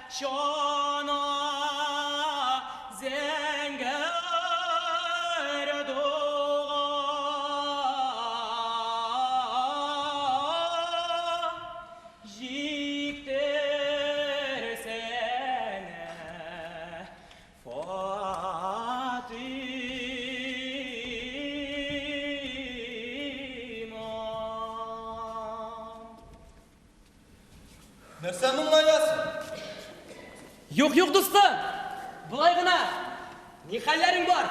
Чана, зәңгәр дуга. Җиктерсәнә, Фатыйма. Нәрсә моңаясың? Юк, юк, дустым! Болай гына! Ни хәлләрең бар?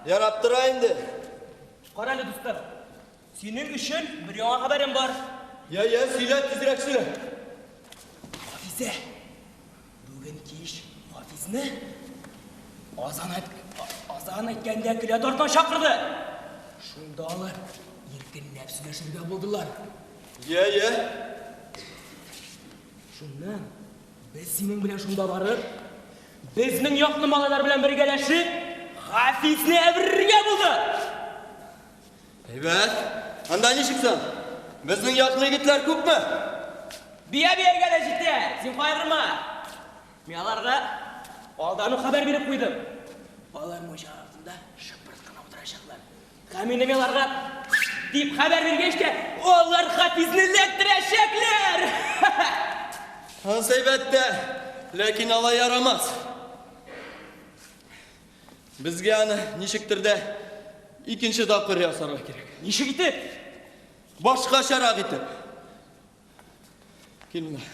Ярап тора инде. Кара әле, дустым. Синең өчен бер яңа хәбәрем бар. Я, я, сөйлә, тизрәк сөйлә. Хафизә. Бүген кич Хафизне азан айт азан әйткәндә келәт артына чакырды. Шунда алар иркенләп сөйләшергә булдылар. Я, я. Шуннан без синең белән шунда барып, безнең яклы малайлар белән бергәләшеп, Хафизне әверергә булдык. Әйбәт. Анда ничек соң? Безнең яклы егетләр күпме? Бия бияргә дә җитә, син кайгырма. Мин аларга алдан ук хәбәр биреп куйдым. Алар мунча артында шыпырт кына утырачаклар. Һәм инде мин аларга дип хәбәр биргәч тә, алар Хафизне эләктерәчәкләр. Анысы әйбәт тә, ләкин алай ярамас. Безгә аны ничектер дә икенче тапкыр ясарга кирәк. Ничек итеп? Башкачарак итеп. Кил монда.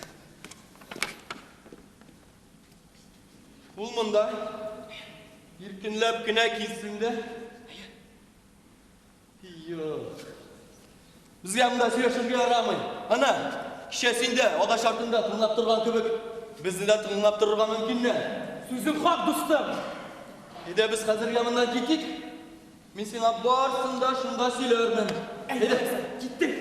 Ул монда иркенләп кенә килсен дә. Юк. Безгә монда сөйләшергә ярамый. Ана, кичә син дә агач артында тыңлап торган кебек, безне дә тыңлап торырга мөмкиннәр. Сүзең хак, дустым. Әйдә, без хәзергә моннан китик. Мин сиңа барысын да шунда сөйләрмен. Әйдә, киттек.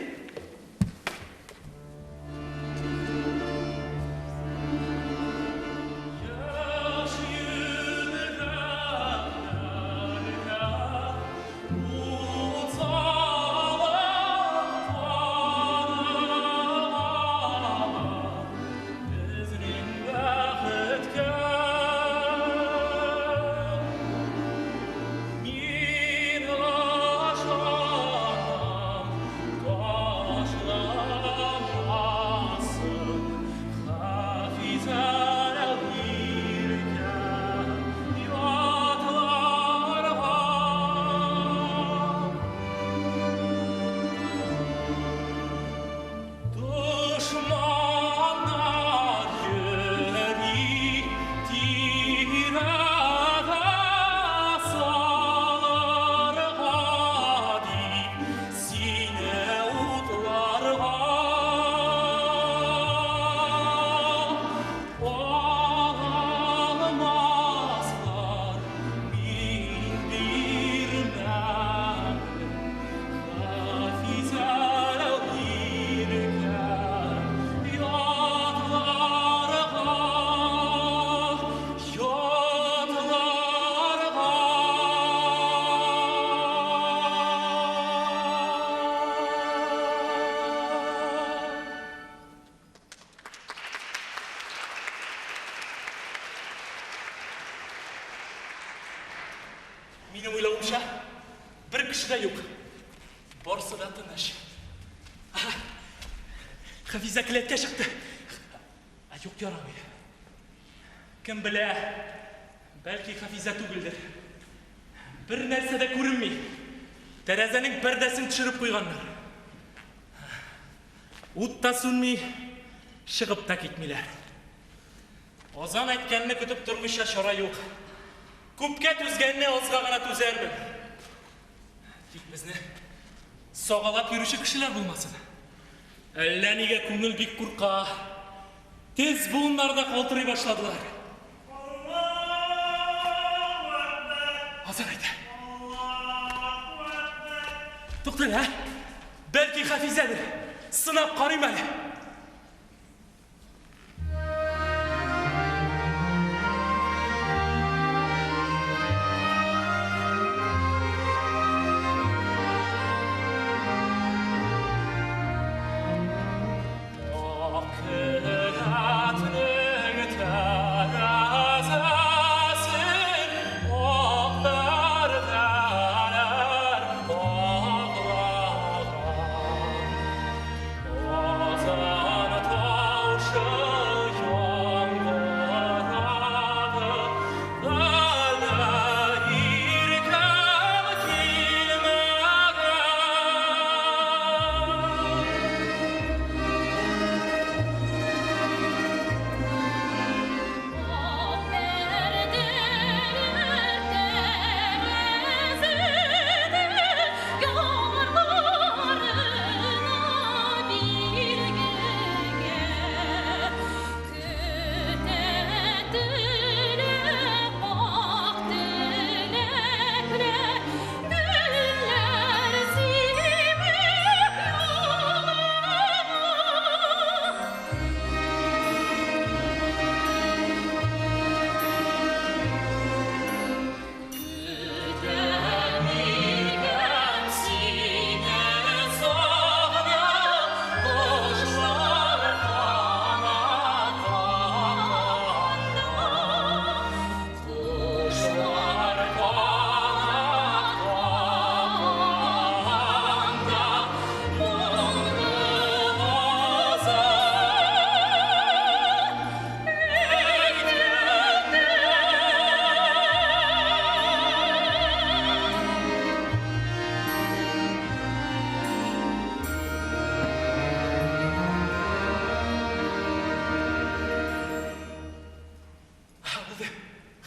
Минем уйлавымча, бер кеше дә юк. Барсы да тыныч. Хафизә келәткә чыкты. Ә юк, ярамый. Кем белә, бәлки Хафизә түгелдер. Бер нәрсә дә күренми. Тәрәзәнең пәрдәсен төшереп куйганнар. Ут та сүнми, чыгып та китмиләр. Азан әйткәнне көтеп тормыйча чара юк. Күпкә түзгәнне азга гына түзәрмен. Тик безне сагалап йөрүче кешеләр булмасын. Әллә нигә күңел бик курка. Тез буыннары да калтырый башладылар. Азан әйтә. Тукта әле, ә? Бәлки Хафизәдер. Сынап карыйм әле.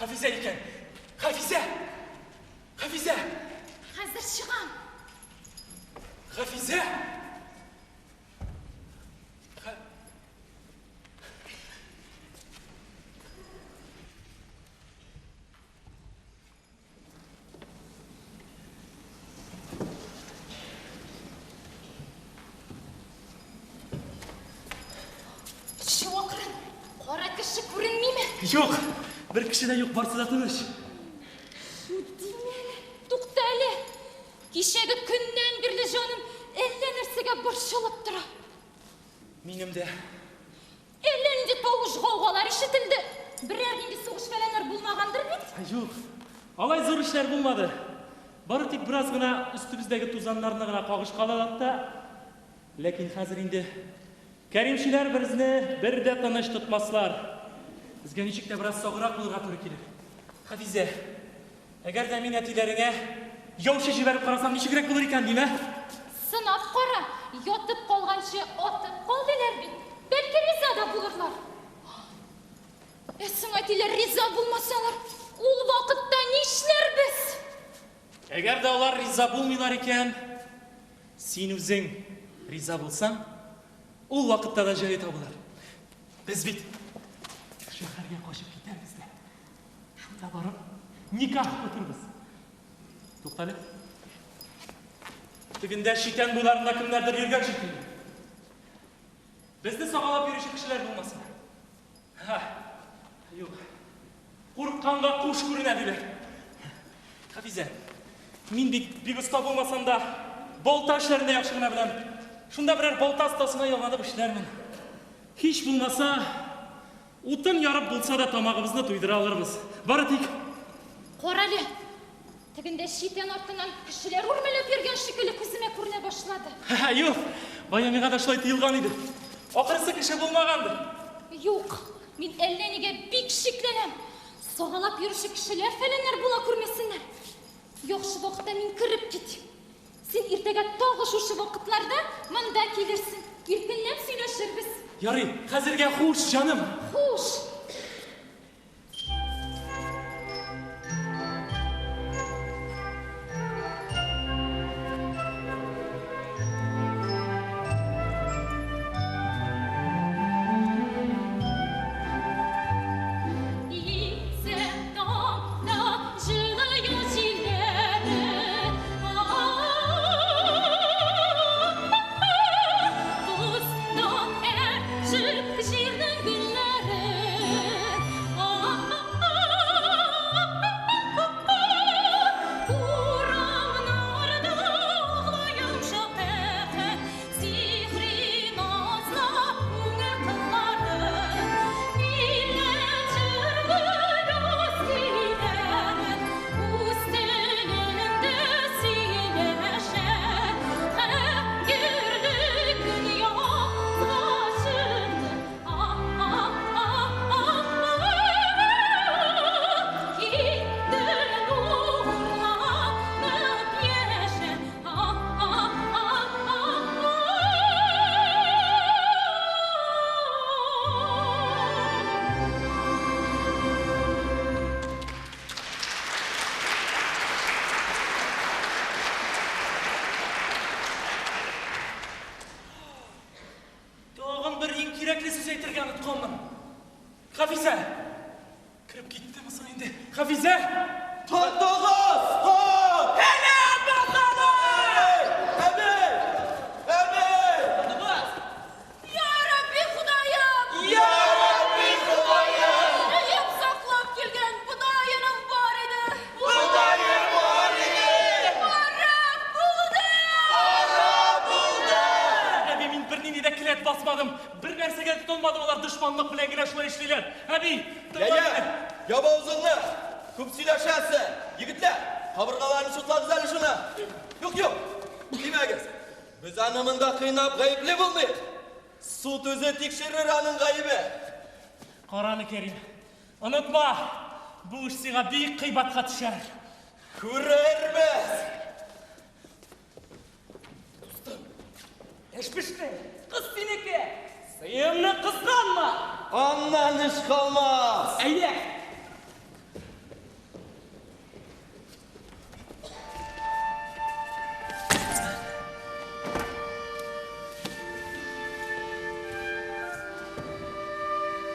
Хафизә икән. Хафизә! Хафизә! Хәзер чыгам. Хафизә! Чү, акрын. Кара кеше күренмиме? Юк, бер кеше дә юк, барсы да тыныч. Чү, димә әле. Тукта әле. Кичәге көннән бирле җаным әллә нәрсәгә борчылып тора. Минем дә. Әллә нинди тавыш-гаугалар ишетелде. Берәр нинди сугыш-фәләннәр булмагандыр бит? Юк, алай зур эшләр булмады. Бары тик бераз гына өстебездәге тузаннарны гына кагышкаладык та. Ләкин хәзер инде кәримчеләр безне бер дә тыныч тотмаслар. Безгә ничек тә бераз саграк булырга туры килер. Хафизә, Әгәр дә мин әтиләреңә яучы җибәреп карасам, ничегрәк булыр икән, дим, ә? Сынап кара, ятып калганчы атып кал, диләр бит. Бәлки риза да булырлар. Ә соң әтиләр риза булмасалар, ул вакытта нишләрбез? Әгәр дә алар риза булмыйлар икән, син үзең риза булсаң, ул вакытта да җае табылыр. Без бит шәһәргә качып китәрбез дә. Шунда барып, никах укытырбыз. Туктале. Тегендә читән буйларында кемнәрдер йөргән шикелле. Безне сагалап йөрүче кешеләр булмасын. Ха, юк. Курыкканга куш күренә диләр. Хафизә, мин бик бик оста булмасам да, балта эшләрен дә яхшы гына беләм. Шунда берәр балта остасына ялганып эшләрмен. Һич булмаса, Утын ярып булса да тамагыбызны туйдыра алырбыз. Бары тик. Карале, тегендә читән артыннан кешеләр үрмәләп йөргән шикелле күземә күренә башлады. Һә, юк, бая миңа да шулай тоелган иде. Ахрысы кеше булмагандыр. Юк, мин әллә нигә бик шикләнәм. Сагалап йөрүче кешеләр-фәләннәр була күрмәсеннәр. Яхшы вакытта мин кереп китим. Син иртәгә тагы шушы вакытларда монда килерсең. Иркенләп сөйләшербез. Ярый, хәзергә хуш, җаным. Хуш. Тагын бер иң кирәкле сүз әйтергә онытканмын. Хафизә! Кереп киттеме соң инде? Хафизә! Тотыгыз! Тот! Әнә баталар! Әби! Әби! Тотыгыз! Я Рабби Ходаем! Я Рабби Ходаем! Өеп саклап килгән Ходаеның бар иде! Ходаем бар иде! Харап булды! Харап булды! Әби, мин бернинди дә келәт басмадым. Бер нәрсәгә тотынмадым, алар дошманлык белән генә шулай эшлиләр. Әби, тыңла Йә, мине. яп авызыңны! Күп сөйләшәсең! Егетләр, кабыргаларын чутлагыз әле шуны! Юк, юк, тимәгез! Без аны монда кыйнап гаепле булмыйк! Суд үзе тикшерер аның гаебе! Караны, Кәрим. Онытма, бу эш сиңа бик кыйбатка төшәр. Күрербез! Эш пеште. Кыз синеке. Сыемны кызганма. Аннан эш калмас! Әйдә.